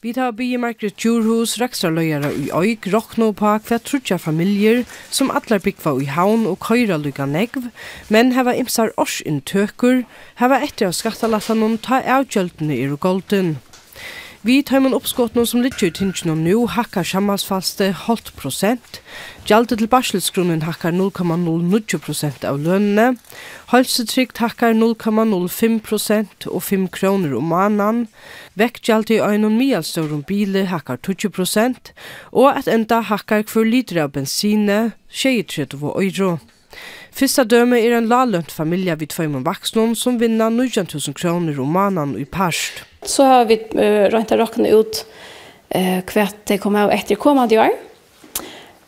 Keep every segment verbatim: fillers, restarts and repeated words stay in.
Vit hava biðið Margret Djurhuus, rakstrarleiðara í Eik, rokna upp á, hvat tríggjar familjur, sum allar búgva í Havn og koyra líka nógv, men hava ymsar ársinntøkur, hava eftir av skattalættanum, tá avgjøldini eru goldin. Við teimum uppskotunum, sum liggja í tinginum nú, hækkar samhaldsfasti hálvt prosent. Gjaldið til barsilsgrunnin hækkar null komma null níggju prosent av lønini. Heilsutrygd hækkar null komma null fimm prosent og fimm krónur um mánaðin. Vektgjaldið á einum miðalstórum bili hækkar tíggju prosent, og at enda hækkar hvør litur av bensini sjeyogtretivu oyru. Fyrsta dømi er ein láglønt familja við tveimum vaksnum, sum vinna nítjan túsund krónur um mánaðin í part. So hava vit, eh, roynt at rokna út, eh, hvat tey koma av eftir komandi ár.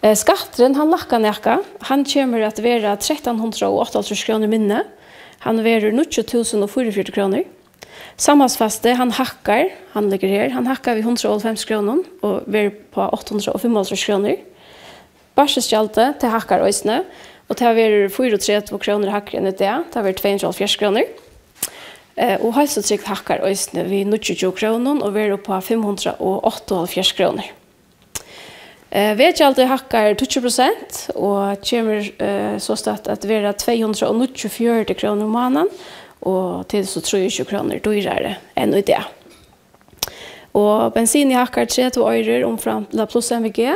Eh, skatturin, hann lækkar nakað. Hann kemur at vera trettan hundrað og áttaoghálvtrýss krónur minni. Hann verður níggju túsund og fýraogfjøruti krónur. Samhaldsfasti, hann hækkar, hann liggur her, hann hækkar við hundrað og hálvfems krónum og verður upp á átta hundrað og fimmoghálvtrýss krónur. Barsilsgjaldið, tað hækkar eisini, og tað verður fýraogtretivu krónur hægri enn í dag, tað verður tvey hundrað og hálvfjerðs krónur. Eh, og heilsutrygd hækkar eisini við níggjuogtjúgu krónum og verður upp á fimm hundrað og áttaoghálvfjerðs krónur. Eh, veggjaldið hækkar tíggju prosent og kemur, eh, sostatt at vera tvey hundrað og níggjuogfjøruti krónur um mánaðin, og tað er so trýogtjúgu krónur dýrari enn í dag. Og bensinið hækkar tretivu oyrur umframt, ella pluss M V G,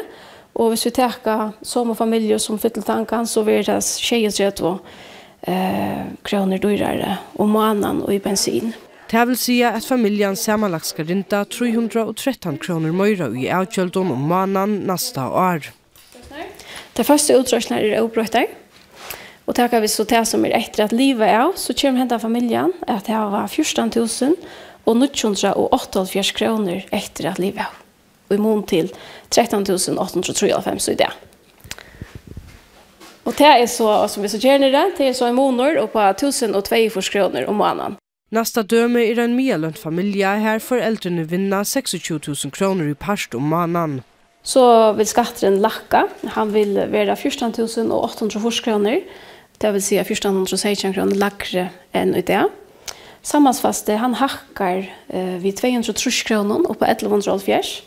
og hvis vit taka somu familju sum fyllir tangan, so verður tað sjeyogtretivu, eh, krónur dýrari um mánaðin í bensin. Tað vil siga, at familjan samanlagt skal rinda trý hundrað og trettan krónur meira í avgjøldum um mánaðin næsta ár. Tær føstu útreiðslurnar eru óbroyttar, og taka vit so tað, sum er eftir at liva av, so kemur henda familjan at hava fjúrtan túsund og níggju hundrað og áttaoghálvfjerðs krónur eftir at liva av, í mun til trettan túsund átta hundrað og trýoghálvfems í dag. Og tað er so, sum vit so gera niðri, tað er so ein munur upp á túsund og tveyogfýrs krónur um mánaðin. Næsta dømi er ein miðallønt familja, har foreldrini vinna seksogtjúgu túsund krónur í part um mánaðin. So vil skatturin lækka. Hann vil vera fjúrtan túsund og átta hundrað og fýrs krónur, tað vil siga fjúrtan hundrað og seytjan krónur lægri enn í dag. Samhaldsfasti, hann hækkar, eh, við tvey hundrað og trýss krónum upp á ellivu hundrað og hálvfjerðs.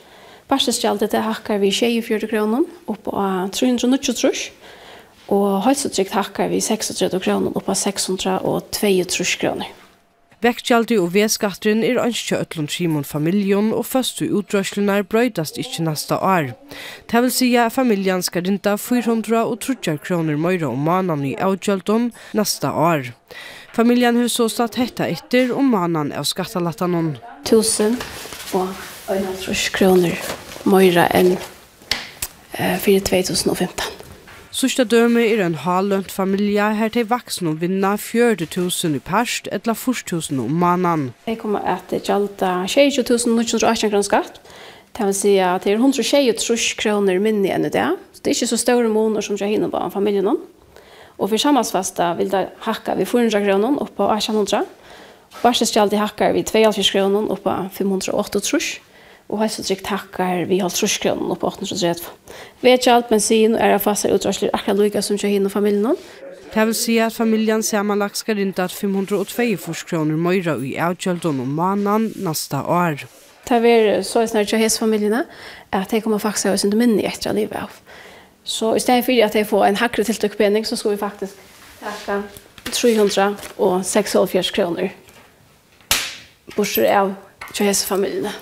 Barsilsgjaldið, tað hækkar við sjeyogfjøruti krónum upp á trý hundrað og níggjuogtrýss, og heilsutrygd hækkar við seksogtretivu krónum upp á seks hundrað og tveyogtrýss krónur. Vektgjaldið og vegskatturin er eins hjá øllum trimum familjum, og føstu útreiðslurnar broytast ikki næsta ár. Tað vil siga, at familjan skal rinda fýra hundrað og tríggjar krónur meira um mánaðin í avgjøldum næsta ár. Familjan hevur sostatt hetta eftir um mánaðin av skattalættanum. Túsund og einoghálvtrýss krónur meira enn eh, fyri tvey túsund og fimtan. Síðsta dømi er ein hálønt familja, har tey vaksnu vinna fjøruti túsund í part ella fýrs túsund um mánaðin. Tey koma at gjalda sjeyogtjúgu túsund níggju hundrað og átjan krónur skatt. Tað vil siga, at tað er hundrað og sjeyogtrýss krónur minni enn í dag. So tað er ikki so stórur munur sum hjá hinum báðum familjunum. Og fyri samhaldsfasta vil tað hækka við fýra hundrað krónum upp á átjan hundrað. Barsilsgjaldið hækkar við tveyoghálvfjerðs krónum upp á fimm hundrað og áttaogtrýss, og heilsutrygd hækkar við hálvtrýss krónum upp á átta hundrað og tretivu. Veggjald, bensin og aðrar fastar útreiðslur akkurát líka sum hjá hinum familjunum. Tað vil siga, at familjan samanlagt skal rinda fimm hundrað og tveyogfýrs krónur meira í avgjøldum um mánaðin næsta ár. Tað verður soleiðis nær hjá hesi familjuni, at tey koma faktiskt at hava eitt sindur minni eftir at liva av. So í staðin fyri at tey fáa ein hægri tiltøkupening, so skulu vit faktiskt taka trý hundrað og seksoghálvfjerðs krónur burtur av hjá hesi familjuni.